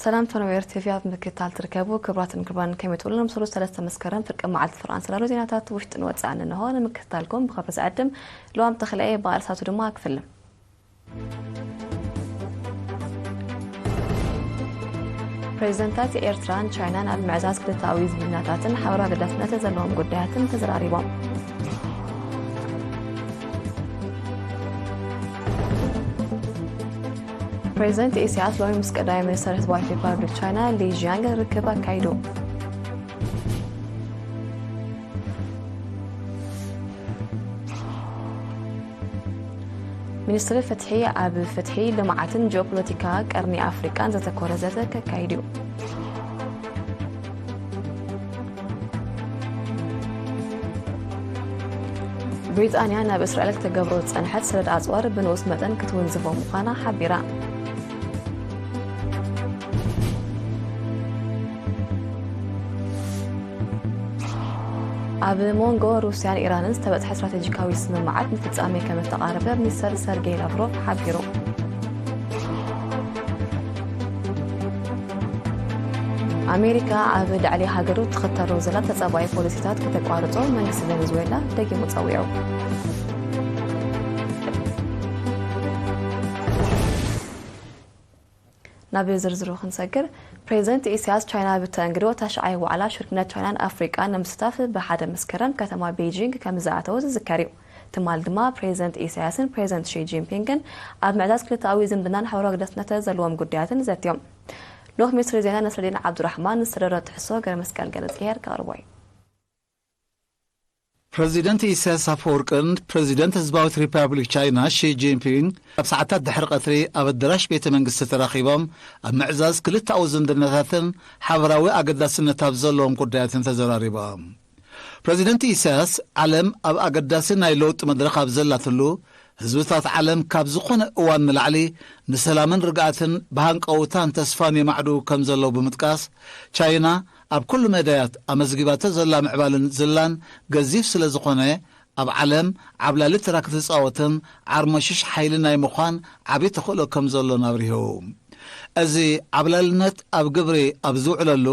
ሰላም ተነዌር ቲቪ ኣብ ምክትታል ትርከቡ ክቡራትን ክቡራን፣ ከመይ ትውሉ? ንምስሉ ሰለስተ መስከረም ፍርቂ መዓልቲ ፍርቃን ሰላሉ ዜናታት ውሽጥን ወጻእን እንሆ ንምክትታልኩም ብኸብሪ ዝዕድም። ልዋም ተኽለኤ ባእርሳቱ ድማ ክፍልም። ፕሬዚደንታት ኤርትራን ቻይናን ኣብ ምዕዛዝ ክልተኣዊ ዝምድናታትን ሓበራዊ ኣገዳስነት ዘለዎም ጉዳያትን ተዘራሪቦም። ፕሬዚደንት ኢሳያስ ሎሚ ምስ ቀዳማይ ሚኒስተር ህዝባዊት ሪፓብሊክ ቻይና ሊ ጂያንግ ርክብ ኣካይዱ። ሚኒስትሪ ፍትሒ ኣብ ፍትሒ፣ ልምዓትን ጂኦፖለቲካ ቀርኒ ኣፍሪቃን ዘተኮረ ዘተ ከካይድ እዩ። ብሪጣንያ ናብ እስራኤል ክትገብሮ ዝጸንሐት ሰደድ ኣጽዋር ብንኡስ መጠን ክትውንዝፎ ምዃና ሓቢራ። ኣብ መንጎ ሩስያን ኢራንን ዝተበጽሐ ስትራቴጂካዊ ስምምዓት ንፍጻሜ ከም ዝተቓረበ ሚኒስተር ሰርጌይ ላቭሮቭ ሓቢሩ። ኣሜሪካ ኣብ ልዕሊ ሃገሩ ትኽተሎ ዘላ ተጻባኢ ፖሊሲታት ከተቋርጾ መንግስቲ ቬኔዙዌላ ደጊሙ ጸዊዑ። ናብ ዝርዝሩ ክንሰግር፣ ፕሬዚደንት ኢሳያስ ቻይና ብተንግዶ ታሽዓይ ዋዕላ ሽርክነት ቻይናን ኣፍሪቃን ንምስታፍ ብሓደ መስከረም ከተማ ቤጂንግ ከም ዝኣተው ዝዝከር እዩ። ትማል ድማ ፕሬዚደንት ኢሳያስን ፕሬዚደንት ሺ ጂንፒንግን ኣብ ምዕዛዝ ክልተኣዊ ዝምድናን ሓበራዊ ኣገዳስነት ዘለዎም ጉዳያትን ዘትዮም። ልኡኽ ሚኒስትሪ ዜና ነስረዲን ዓብዱራሕማን ዝተደረ ትሕሶ ገረ መስቀል ገለጽሔር ከቕርቦ እዩ። ፕረዚደንት ኢሳያስ ኣፈወርቅን ፕረዚደንት ህዝባዊት ሪፓብሊክ ቻይና ሺ ጂንፒንግ ኣብ ሰዓታት ድሕሪ ቀትሪ ኣብ ኣዳራሽ ቤተ መንግስቲ ተራኺቦም ኣብ ምዕዛዝ ክልተኣዊ ዝምድናታትን ሓበራዊ ኣገዳስነት ኣብ ዘለዎም ጉዳያትን ተዘራሪቦም። ፕረዚደንት ኢሳያስ፣ ዓለም ኣብ ኣገዳሲ ናይ ለውጢ መድረኽ ኣብ ዘላትሉ፣ ህዝብታት ዓለም ካብ ዝኾነ እዋን ንላዕሊ ንሰላምን ርግኣትን ብሃንቀውታን ተስፋን የማዕዱ ከም ዘለዉ ብምጥቃስ፣ ቻይና ኣብ ኩሉ መዳያት ኣመዝጊባቶ ዘላ ምዕባልን ዝላን ገዚፍ ስለ ዝኾነ፣ ኣብ ዓለም ዓብላሊ ተራ ክትጻወትን ዓርሞሽሽ ሓይሊ ናይ ምዃን ዓቢ ተኽእሎ ከም ዘሎን ኣብሪሁ። እዚ ዓብላልነት ኣብ ግብሪ ኣብ ዝውዕለሉ፣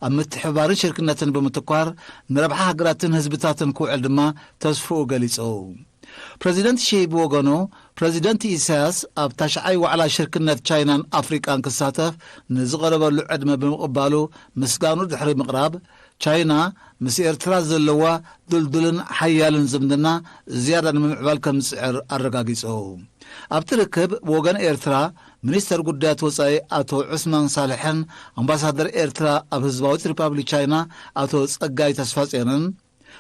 ኣብ ምትሕብባርን ሽርክነትን ብምትኳር፣ ንረብሓ ሃገራትን ህዝብታትን ክውዕል ድማ ተስፍኡ ገሊጹ። ፕረዚደንት ሺ ብወገኑ፣ ፕረዚደንት ኢሳያስ ኣብ ታሽዓይ ዋዕላ ሽርክነት ቻይናን ኣፍሪቃን ክሳተፍ ንዝቐረበሉ ዕድመ ብምቕባሉ ምስጋኑ ድሕሪ ምቕራብ፣ ቻይና ምስ ኤርትራ ዘለዋ ድልዱልን ሓያልን ዝምድና ዝያዳ ንምምዕባል ከም ዝጽዕር ኣረጋጊጹ። ኣብቲ ርክብ ብወገን ኤርትራ ሚኒስተር ጉዳያት ወጻኢ ኣቶ ዑስማን ሳልሕን ኣምባሳደር ኤርትራ ኣብ ህዝባዊት ሪፓብሊክ ቻይና ኣቶ ጸጋይ ተስፋጽዮንን፣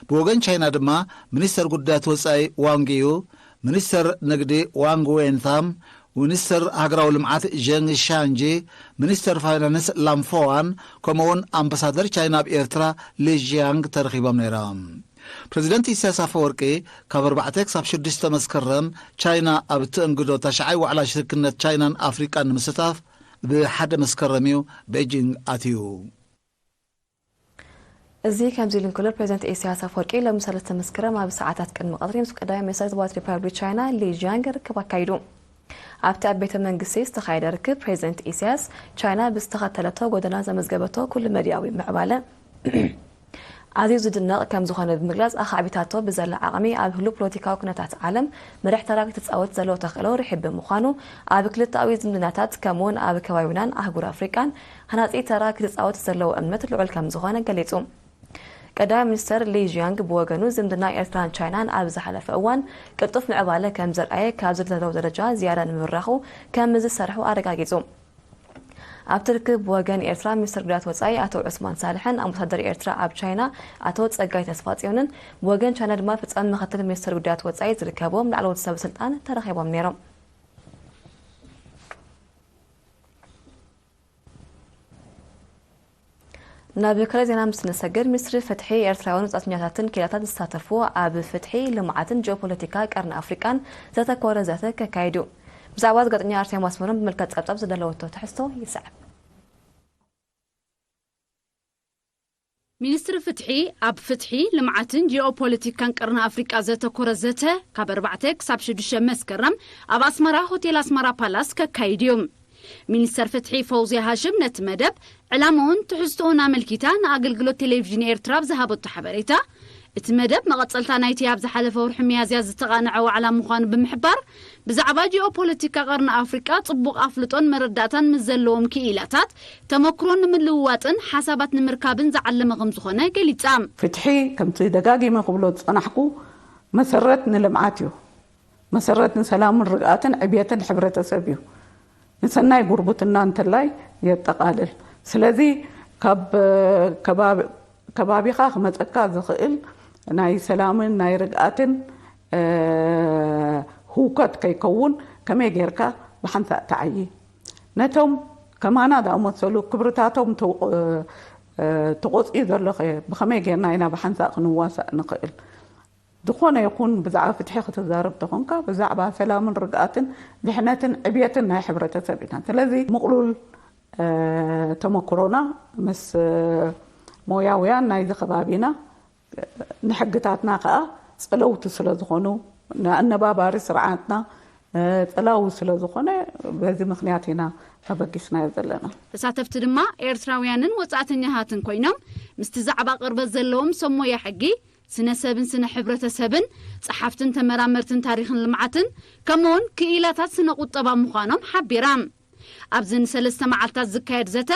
ብወገን ቻይና ድማ ሚኒስተር ጉዳያት ወጻኢ ዋንግ ዩ፣ ሚኒስተር ንግዲ ዋንግ ዌንታም፣ ሚኒስተር ሃገራዊ ልምዓት ዠንግ ሻንጂ፣ ሚኒስተር ፋይናንስ ላም ፎዋን፣ ከምኡውን ኣምባሳደር ቻይና ኣብ ኤርትራ ሊ ዢያንግ ተረኺቦም ነይሮም። ፕረዚደንት ኢሳያስ ኣፈወርቂ ካብ ኣርባዕተ ክሳብ ሽዱሽተ መስከረም ቻይና ኣብ እትእንግዶ ታሽዓይ ዋዕላ ሽርክነት ቻይናን ኣፍሪቃን ንምስታፍ ብሓደ መስከረም እዩ ቤጂንግ ኣትዩ። እዚ ከምዚ ኢሉ እንከሎ፣ ፕሬዚደንት ኢሳያስ ኣፈወርቂ ሎሚ ሰለስተ መስከረም ኣብ ሰዓታት ቅድሚ ቀትሪ ምስ ቀዳማይ ሚኒስተር ህዝባዊት ሪፓብሊክ ቻይና ሊ ጂያንግ ርክብ ኣካይዱ። ኣብቲ ኣብ ቤተ መንግስቲ ዝተኻየደ ርክብ፣ ፕሬዚደንት ኢሳያስ፣ ቻይና ብዝተኸተለቶ ጎደና ዘመዝገበቶ ኩሉ መዳያዊ ምዕባለ ኣዝዩ ዝድነቕ ከም ዝኾነ ብምግላጽ፣ ኣኻዕቢታቶ ብዘላ ዓቕሚ ኣብ ህሉው ፖለቲካዊ ኩነታት ዓለም መሪሕ ተራ ክትጻወት ዘለዎ ተኽእሎ ርሒብ ብምዃኑ፣ ኣብ ክልተኣዊ ዝምድናታት ከምኡውን ኣብ ከባቢናን ኣህጉር ኣፍሪቃን ሃናጺ ተራ ክትጻወት ዘለዎ እምነት ልዑል ከም ዝኾነ ገሊጹ። ቀዳማይ ሚኒስተር ሊ ዢያንግ ብወገኑ፣ ዝምድና ኤርትራን ቻይናን ኣብ ዝሓለፈ እዋን ቅልጡፍ ምዕባለ ከም ዘርኣየ ካብ ዝርደረው ደረጃ ዝያዳ ንምብራኹ ከም ዝሰርሑ ኣረጋጊጹ። ኣብቲ ርክብ ብወገን ኤርትራ ሚኒስተር ጉዳያት ወጻኢ ኣቶ ዑስማን ሳልሕን ኣምባሳደር ኤርትራ ኣብ ቻይና ኣቶ ጸጋይ ተስፋጽዮንን፣ ብወገን ቻይና ድማ ፈጻሚ ምኽትል ሚኒስተር ጉዳያት ወጻኢ ዝርከብዎም ላዕለዎት ሰብ ስልጣን ተረኺቦም ነይሮም። ናብ ካልእ ዜና ምስ ንሰግር፣ ሚኒስትሪ ፍትሒ ኤርትራውያን ወጻእተኛታትን ኪዳታት ዝሳተፉ ኣብ ፍትሒ፣ ልምዓትን ጂኦፖለቲካ ቀርኒ ኣፍሪቃን ዘተኮረ ዘተ ከካይድ እዩ። ብዛዕባ እዚ ጋዜጠኛ ኣርሴማ ኣስመሮም ብምልከት ጸብጻብ ዝደለወቶ ትሕዝቶ ይስዕብ። ሚኒስትሪ ፍትሒ ኣብ ፍትሒ፣ ልምዓትን ጂኦፖለቲካን ቀርኒ ኣፍሪቃ ዘተኮረ ዘተ ካብ ኣርባዕተ ክሳብ ሽዱሽተ መስከረም ኣብ ኣስመራ ሆቴል ኣስመራ ፓላስ ከካይድ እዩ። ሚኒስተር ፍትሒ ፈውዝያ ሃሽም ነቲ መደብ ዕላምኡን ትሕዝቶኡን ኣመልኪታ ንኣገልግሎት ቴሌቪዥን ኤርትራ ኣብ ዝሃበቶ ሓበሬታ፣ እቲ መደብ መቐጸልታ ናይቲ ኣብ ዝሓለፈ ወርሒ ሚያዝያ ዝተቓነዐ ዋዕላ ምዃኑ ብምሕባር፣ ብዛዕባ ጂኦፖለቲካ ቀርኒ ኣፍሪቃ ጽቡቕ ኣፍልጦን መረዳእታን ምስ ዘለዎም ክኢላታት ተመክሮ ንምልውዋጥን ሓሳባት ንምርካብን ዝዓለመ ከም ዝኾነ ገሊጻ። ፍትሒ፣ ከምቲ ደጋጊመ ክብሎ ዝጸናሕኩ፣ መሰረት ንልምዓት እዩ። መሰረት ንሰላምን ርግኣትን ዕብየትን ሕብረተሰብ እዩ። ንሰናይ ጉርብትና እንተላይ የጠቓልል። ስለዚ ካብ ከባቢ-፣ ከባቢኻ ክመጸካ ዝኽእል ናይ ሰላምን ናይ ርግኣትን፣ እ፣ ህውከት ከይከውን ከመይ ጌርካ ብሓንሳእ ትዓዪ? ነቶም ከማና ዝኣመሰሉ ክብርታቶም ተው-፣ እ፣ ተቖጽዩ ዘሎ ኸ ብኸመይ ጌርና ኢና ብሓንሳእ ክንዋሳእ ንኽእል? ዝኾነ ይኹን ብዛዕባ ፍትሒ ክትዛረብ ተኾንካ፣ ብዛዕባ ሰላምን ርግኣትን ድሕነትን ዕብየትን ናይ ሕብረተሰብ ኢና። ስለዚ ምቕሉል፣ እ፣ ተመክሮና ምስ፣ እ፣ ሞያውያን ናይዚ ከባቢና፣ እ፣ ንሕግታትና ከኣ ጸለውቲ ስለ ዝኾኑ፣ ንኣነባባሪ ስርዓትና፣ እ፣ ጸላዊ ስለ ዝኾነ፣ በዚ ምኽንያት ኢና ተበጊስናዮ ዘለና። ተሳተፍቲ ድማ ኤርትራውያንን ወጻእተኛታትን ኮይኖም፣ ምስቲ ዛዕባ ቅርበት ዘለዎም ሰብ ሞያ ሕጊ፣ ስነ ሰብን ስነ ሕብረተሰብን፣ ጸሓፍትን ተመራመርትን ታሪኽን ልምዓትን፣ ከምኡውን ክኢላታት ስነ ቁጠባ ምዃኖም ሓቢራ። ኣብዚ ንሰለስተ መዓልታት ዝካየድ ዘተ፣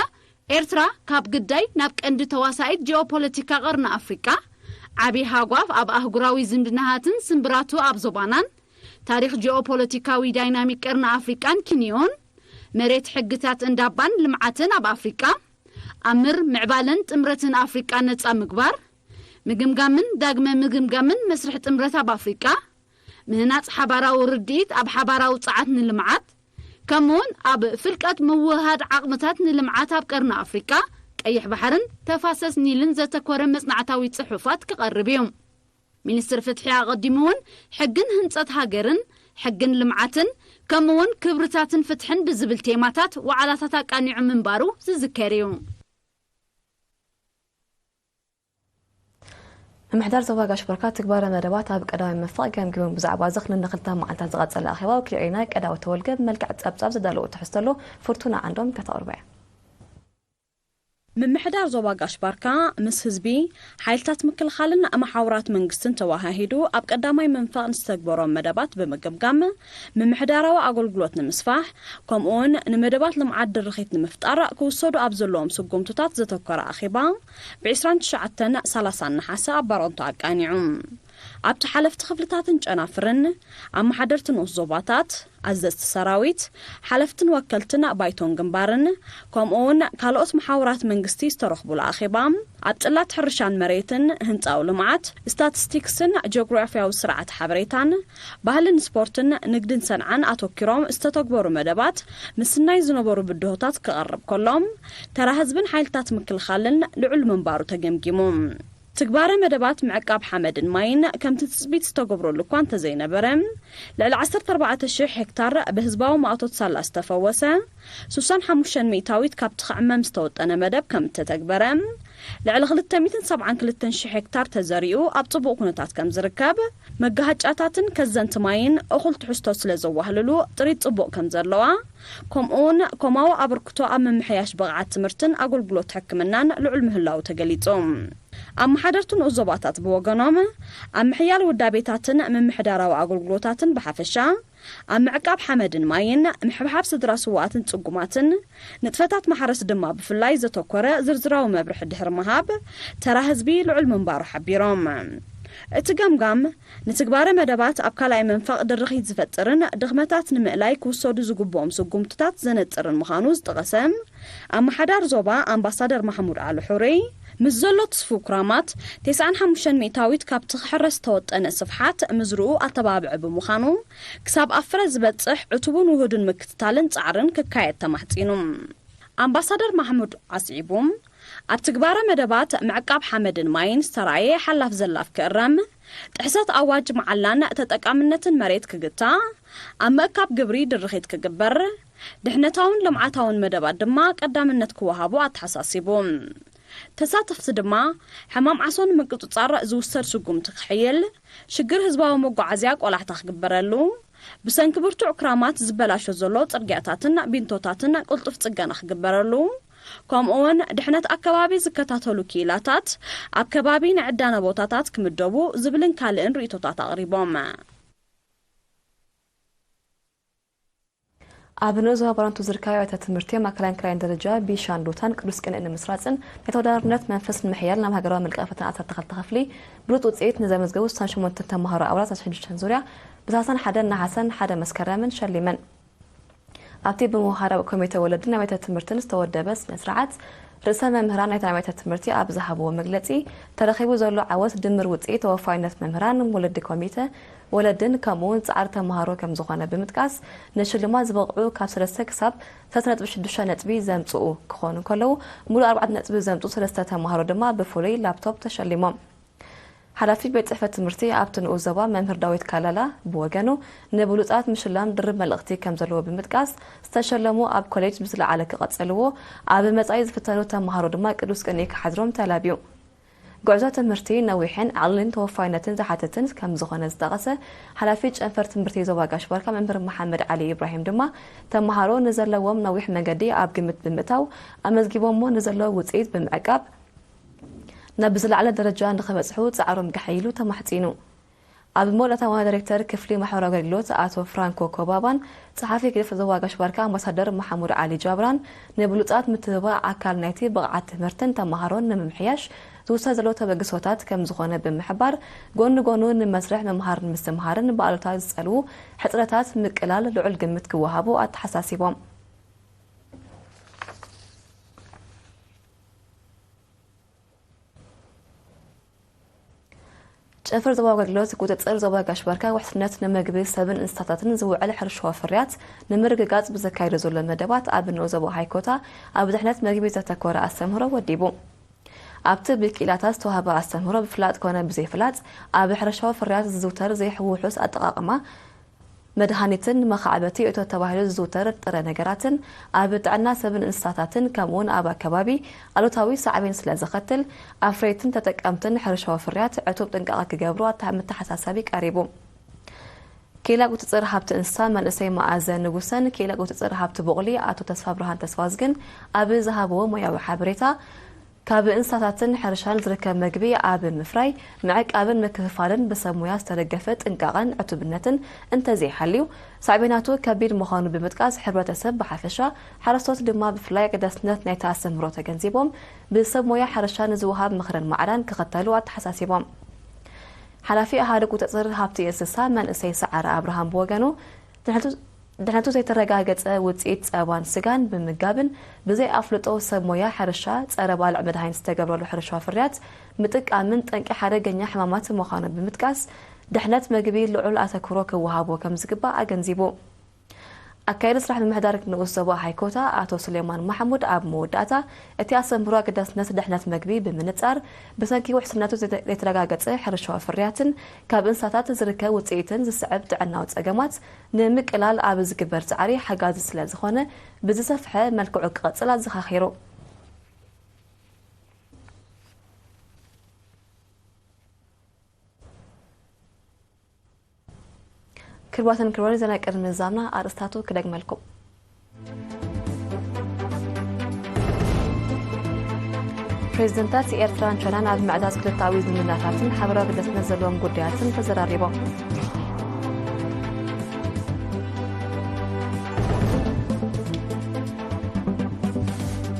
ኤርትራ ካብ ግዳይ ናብ ቀንዲ ተዋሳኢት ጂኦፖለቲካ ቀርኒ ኣፍሪቃ፣ ዓቢ ሃጓፍ ኣብ ኣህጉራዊ ዝምድናታትን ስምብራቱ ኣብ ዞባናን፣ ታሪኽ ጂኦፖለቲካዊ ዳይናሚክ ቀርኒ ኣፍሪቃን ኪንዮን፣ መሬት ሕግታት እንዳባን ልምዓትን ኣብ ኣፍሪቃ፣ ኣምር ምዕባለን ጥምረትን ኣፍሪቃ ነጻ ምግባር፣ ምግምጋምን ዳግመ ምግምጋምን መስርሕ ጥምረት ኣብ ኣፍሪቃ፣ ምህናጽ ሓባራዊ ርድኢት ኣብ ሓባራዊ ጸዓት ንልምዓት፣ ከምኡውን ኣብ ፍልቀት ምውህሃድ ዓቕምታት ንልምዓት ኣብ ቀርኒ ኣፍሪቃ፣ ቀይሕ ባሕርን ተፋሰስ ኒልን ዘተኮረ መጽናዕታዊ ጽሑፋት ክቐርብ እዩ። ሚኒስትር ፍትሒ ኣቐዲሙ እውን ሕግን ህንጸት ሃገርን፣ ሕግን ልምዓትን፣ ከምኡውን ክብርታትን ፍትሕን ብዝብል ቴማታት ዋዕላታት ኣቃኒዑ ምንባሩ ዝዝከር እዩ። ምምሕዳር ዞባ ጋሽ ባርካ ትግባረ መደባት ኣብ ቀዳማይ መንፈቕ ገምጊሙ። ብዛዕባ እዚ ክልተ መዓልታት ዝቐጸለ ኣኼባ ወኪል ኤሪና ቀዳወት ተወልገ ብመልክዕ ጸብጻብ ዘዳለዎ ትሕዝቶ ኣሎ። ፍርቱና ዓንዶም ከተቕርቦ እያ። ምምሕዳር ዞባ ጋሽ ባርካ ምስ ህዝቢ፣ ሓይልታት ምክልኻልን መሓውራት መንግስትን ተወሃሂዱ ኣብ ቀዳማይ መንፈቕ ንዝተግበሮም መደባት ብምግምጋም፣ ምምሕዳራዊ ኣገልግሎት ንምስፋሕ፣ ከምኡውን ንመደባት ልምዓት ድርኺት ንምፍጣር ክውሰዱ ኣብ ዘለዎም ስጉምትታት ዘተኮረ ኣኼባ ብ ዕስራን ትሽዓተን ሰላሳን ነሓሰ ኣብ ባረንቱ ኣቃኒዑ። ኣብቲ ሓለፍቲ ክፍልታትን ጨናፍርን፣ ኣመሓደርቲ ንኡስ ዞባታት፣ ኣዘዝቲ ሰራዊት፣ ሓለፍትን ወከልትን ባይቶን ግንባርን፣ ከምኡውን ካልኦት መሓውራት መንግስቲ ዝተረኽቡሉ ኣኼባ፣ ኣብ ጽላት ሕርሻን መሬትን፣ ህንጻዊ ልምዓት፣ ስታቲስቲክስን ጂኦግራፊያዊ ስርዓት ሓበሬታን፣ ባህልን ስፖርትን፣ ንግድን ሰንዓን ኣተኪሮም ዝተተግበሩ መደባት፣ ምስናይ ዝነበሩ ብድሆታት ክቐርብ ከሎ፣ ተራ ህዝብን ሓይልታት ምክልኻልን ልዑል ምንባሩ ተገምጊሙ። ትግባረ መደባት ምዕቃብ ሓመድን ማይን ከምቲ ትጽቢት ዝተገብረሉ እኳ እንተዘይነበረ፣ ልዕሊ ዓሰርተ ኣርባዕተ ሽሕ ሄክታር ብህዝባዊ ማእቶት ሳላ ዝተፈወሰ፣ ስሳን ሓሙሽተን ሚእታዊት ካብቲ ክዕመም ዝተወጠነ መደብ ከም እተተግበረ፣ ልዕሊ ክልተ ሚእትን ሰብዓን ክልተን ሽሕ ሄክታር ተዘሪኡ ኣብ ጽቡቕ ኩነታት ከም ዝርከብ፣ መጋሃጫታትን ከዘንቲ ማይን እኹል ትሕዝቶ ስለ ዘዋህልሉ ጥሪት ጽቡቕ ከም ዘለዋ፣ ከምኡውን ኮማዊ ኣበርክቶ ኣብ ምምሕያሽ ብቕዓት ትምህርትን ኣገልግሎት ሕክምናን ልዑል ምህላዉ ተገሊጹ። ኣመሓደርቲ ንኡስ ዞባታት ብወገኖም፣ ኣብ ምሕያል ውዳቤታትን ምምሕዳራዊ ኣገልግሎታትን ብሓፈሻ፣ ኣብ ምዕቃብ ሓመድን ማይን፣ ምሕብሓብ ስድራ ስዉኣትን ጽጉማትን፣ ንጥፈታት ማሕረስ ድማ ብፍላይ ዘተኮረ ዝርዝራዊ መብርሒ ድሕሪ ምሃብ፣ ተራ ህዝቢ ልዑል ምንባሩ ሓቢሮም። እቲ ገምጋም፣ ንትግባረ መደባት ኣብ ካልኣይ መንፈቕ ድርኺት ዝፈጥርን ድኽመታት ንምእላይ ክውሰዱ ዝግብኦም ስጉምትታት ዘነጽርን ምዃኑ ዝጠቐሰ ኣመሓዳሪ ዞባ ኣምባሳደር ማሕሙድ ኣሊ ሑሪ፣ ምስ ዘሎ ትስፉው ክራማት፣ ተስዓን ሓሙሽተን ሚእታዊት ካብቲ ክሕረስ ዝተወጠነ ስፍሓት ምዝርኡ ኣተባብዒ ብምዃኑ፣ ክሳብ ኣብ ፍረ ዝበጽሕ ዕቱብን ውሁድን ምክትታልን ጻዕርን ክካየድ ተማሕጺኑ። ኣምባሳደር ማሕሙድ ኣስዒቡ፣ ኣብ ትግባረ መደባት ምዕቃብ ሓመድን ማይን ዝተራእየ ሓላፍ ዘላፍ ክእረም፣ ጥሕሰት ኣዋጅ መዓላን ተጠቃምነትን መሬት ክግታእ፣ ኣብ ምእካብ ግብሪ ድርኺት ክግበር፣ ድሕነታውን ልምዓታውን መደባት ድማ ቀዳምነት ክወሃቦ ኣተሓሳሲቡ። ተሳተፍቲ ድማ፣ ሕማም ዓሶ ንምቁጽጻር ዝውሰድ ስጉምቲ ክሕይል፣ ሽግር ህዝባዊ መጓዓዝያ ቆላሕታ ክግበረሉ፣ ብሰንኪ ብርቱዕ ክራማት ዝበላሾ ዘሎ ጽርግያታትን ቢንቶታትን ቅልጡፍ ጽገና ክግበረሉ፣ ከምኡ እውን ድሕነት ኣከባቢ ዝከታተሉ ክኢላታት ኣብ ከባቢ ንዕዳነ ቦታታት ክምደቡ ዝብልን ካልእን ርእይቶታት ኣቕሪቦም። ኣብ ንኡስ ዞባ ባረንቱ ዝርከባ ኣብያተ ትምህርቲ ማእከላይን ክላይን ደረጃ ቢሻን ዶታን ቅዱስ ቅንኢ ንምስራጽን ናይ ተወዳዳርነት መንፈስ ንምሕያል ናብ ሃገራዊ መልቀ ፈተና ዓሰርተ ክልተ ክፍሊ ብሉጽ ውጽኢት ንዘመዝገቡ ስሳን ሸሞንተ ተማሃሮ ኣባላት ኣስራ ሽዱሽተ ዙርያ ብታሕሳስ ሓደ ነሓሰን ሓደ መስከረምን ሸሊመን። ኣብቲ ብምውሃድ ኣብ ኮሚተ ወለድን ኣብያተ ትምህርትን ዝተወደበ ስነ ስርዓት፣ ርእሰ መምህራን ናይተን ኣብያተ ትምህርቲ ኣብ ዝሃብዎ መግለጺ፣ ተረኺቡ ዘሎ ዓወት ድምር ውጽኢት ተወፋይነት መምህራን፣ ወለዲ ኮሚተ ወለድን ከምኡ እውን ጻዕሪ ተማሃሮ ከም ዝኾነ ብምጥቃስ፣ ንሽልማት ዝበቕዑ ካብ ሰለስተ ክሳብ ሰለስተ ነጥቢ ሽዱሽተ ነጥቢ ዘምጽኡ ክኾኑ እንከለዉ፣ ሙሉእ ኣርባዕተ ነጥቢ ዘምጽኡ ሰለስተ ተማሃሮ ድማ ብፍሉይ ላፕቶፕ ተሸሊሞም። ሓላፊ ቤት ጽሕፈት ትምህርቲ ኣብቲ ንኡስ ዞባ መምህር ዳዊት ካላላ ብወገኑ፣ ንብሉጻት ምሽላም ድርብ መልእኽቲ ከም ዘለዎ ብምጥቃስ፣ ዝተሸለሙ ኣብ ኮሌጅ ብዝለዓለ ክቐጽልዎ፣ ኣብ መጻኢ ዝፍተኑ ተማሃሮ ድማ ቅዱስ ቅንኢ ክሓድሮም ተላብዩ። ጉዕዞ ትምህርቲ ነዊሕን ዕቕልን ተወፋይነትን ዝሓትትን ከም ዝኾነ ዝጠቐሰ ሓላፊ ጨንፈር ትምህርቲ ዞባ ጋሽ ባርካ መምህር መሓመድ ዓሊ ኢብራሂም ድማ፣ ተማሃሮ ንዘለዎም ነዊሕ መንገዲ ኣብ ግምት ብምእታው፣ ኣመዝጊቦሞ ንዘለዉ ውጽኢት ብምዕቃብ፣ ናብ ዝለዓለ ደረጃ ንኽበጽሑ ጻዕሮም ከሐይሉ ተማሕጺኑ። ኣብ ሞል እታ ዋና ዳይሬክተር ክፍሊ ማሕበራዊ ኣገልግሎት ኣቶ ፍራንኮ ኮባባን ጸሓፊ ግደፍ ዞባ ጋሽ ባርካ ኣምባሳደር መሓሙድ ዓሊ ጃብራን፣ ንብሉጻት ምትብባዕ ኣካል ናይቲ ብቕዓት ትምህርትን ተማሃሮን ንምምሕያሽ ዝውሰድ ዘሎ ተበግሶታት ከም ዝኾነ ብምሕባር፣ ጎኒ ጎኑ ንመስርሕ ምምሃር ምስትምሃርን ብኣሉታ ዝጸልዉ ሕጽረታት ምቅላል ልዑል ግምት ክወሃቦ ኣተሓሳሲቦም። ጨንፈር ዞባዊ ኣገልግሎት ቁጽጽር ዞባ ጋሽ ባርካ ውሕስነት ንምግቢ ሰብን እንስሳታትን ዝውዕል ሕርሻዊ ፍርያት ንምርግጋጽ ብዘካየዶ ዘሎ መደባት ኣብ ንኡስ ዞባ ሃይኮታ ኣብ ድሕነት ምግቢ ዘተኮረ ኣስተምህሮ ወዲቡ። ኣብቲ ብክኢላታት ዝተዋህበ ኣስተምህሮ ብፍላጥ ኮነ ብዘይፍላጥ ኣብ ሕርሻዊ ፍርያት ዝዝውተር ዘይውሑስ ኣጠቓቕማ መድሃኒትን መኻዕበቲ እቶት ተባሂሉ ዝዝውተር ጥረ ነገራትን ኣብ ጥዕና ሰብን እንስሳታትን ከምኡውን ኣብ ኣከባቢ ኣሉታዊ ሳዕቤን ስለ ዘኸትል ኣፍረይትን ተጠቀምትን ሕርሻዊ ፍርያት ዕቱብ ጥንቃቐ ክገብሩ ኣታ-፣ መተሓሳሰቢ ቀሪቡ። ክኢላ ቁጽጽር ሃብቲ እንስሳ መንእሰይ መኣዘ ንጉሰን ክኢላ ቁጽጽር ሃብቲ ቡቕሊ ኣቶ ተስፋ ብርሃን ተስፋዝግን ኣብ ዝሃብዎ ሞያዊ ሓበሬታ፣ ካብ እንስሳታትን ሕርሻን ዝርከብ መግቢ ኣብ ምፍራይ፣ ምዕቃብን ምክፍፋልን ብሰብ ሞያ ዝተደገፈ ጥንቃቐን ዕቱብነትን እንተዘይሃልዩ፣ ሳዕቤናቱ ከቢድ ምዃኑ ብምጥቃስ፣ ሕብረተሰብ ብሓፈሻ፣ ሓረስቶት ድማ ብፍላይ ኣገዳስነት ናይቲ ኣስተምህሮ ተገንዚቦም፣ ብሰብ ሞያ ሕርሻ ንዝወሃብ ምኽርን ማዕዳን ክኽተሉ ኣተሓሳሲቦም። ሓላፊ ኣሃዱ ቁጽጽር ሃብቲ እንስሳ መንእሰይ ሰዓረ ኣብርሃም ብወገኑ፣ ድሕነቱ ዘይተረጋገጸ ውጽኢት ጸባን ስጋን ብምምጋብን ብዘይ ኣፍልጦ ሰብ ሞያ ሕርሻ ጸረ ባልዕ መድሃኒት ዝተገብረሉ ሕርሻዊ ፍርያት ምጥቃምን ጠንቂ ሓደገኛ ሕማማት ምዃኑ ብምጥቃስ፣ ድሕነት መግቢ ልዑል ኣተኩሮ ክወሃቦ ከም ዝግባእ ኣገንዚቡ። ኣካያዲ ስራሕ ምምሕዳር ንኡስ ዞባ ሃይኮታ ኣቶ ሱሌማን ማሕሙድ ኣብ መወዳእታ፣ እቲ ኣስተምህሮ ኣገዳስነት ድሕነት መግቢ ብምንጻር፣ ብሰንኪ ውሕስነቱ ዘይተ-፣ ዘይተረጋገጸ ሕርሻዊ ፍርያትን ካብ እንስሳታት ዝርከብ ውጽኢትን ዝስዕብ ጥዕናዊ ጸገማት ንምቅላል ኣብ ዝግበር ጻዕሪ ሓጋዚ ስለ ዝኾነ፣ ብዝሰፍሐ መልክዑ ክቐጽል ኣዘኻኺሩ። ክቡራትን ክቡራን፣ ዜና ቅድሚ ምዝዛምና ኣርእስታቱ ክደግመልኩም። ፕሬዚደንታት ኤርትራን ቻይናን ኣብ ምዕዛዝ ክልተኣዊ ዝምድናታትን ሓበራዊ ኣገዳስነት ዘለዎም ጉዳያትን ተዘራሪቦም።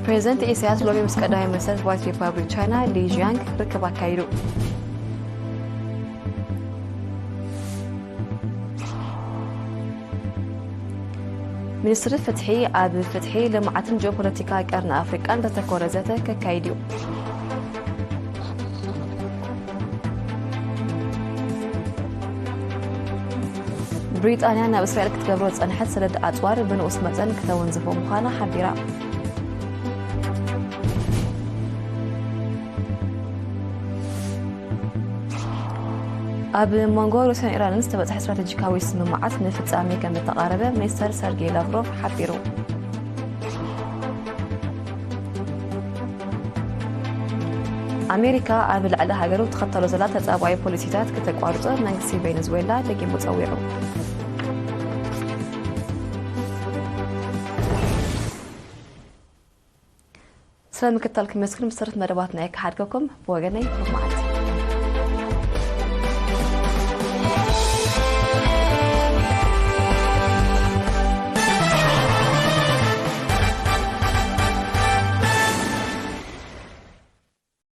ፕሬዚደንት ኢሳያስ ሎሚ ምስ ቀዳማይ ሚኒስተር ህዝባዊት ሪፓብሊክ ቻይና ሊ ዢያንግ ርክብ ኣካይዱ። ሚኒስትሪ ፍትሒ ኣብ ፍትሒ፣ ልምዓትን ጂኦፖለቲካ ቀርኒ ኣፍሪቃን ዘተኮረ ዘተ ከካይድ እዩ። ብሪጣንያ ናብ እስራኤል ክትገብሮ ዝጸንሐት ሰደድ ኣጽዋር ብንኡስ መጠን ክተወንዝፎ ምዃና ሓቢራ። ኣብ መንጎ ሩስያን ኢራንን ዝተበጽሐ ስትራቴጂካዊ ስምምዓት ንፍጻሜ ከም ዝተቓረበ ሚኒስተር ሰርጌይ ላቭሮቭ ሓቢሩ። ኣሜሪካ ኣብ ልዕሊ ሃገሩ ትኸተሎ ዘላ ተጻባኢ ፖሊሲታት ክተቋርጾ መንግስቲ ቬኔዙዌላ ደጊሙ ጸዊዑ። ተምክተልኩም መስክን ብሰረት መደባትና የካሓድከኩም ብወገነይ መዓልቲ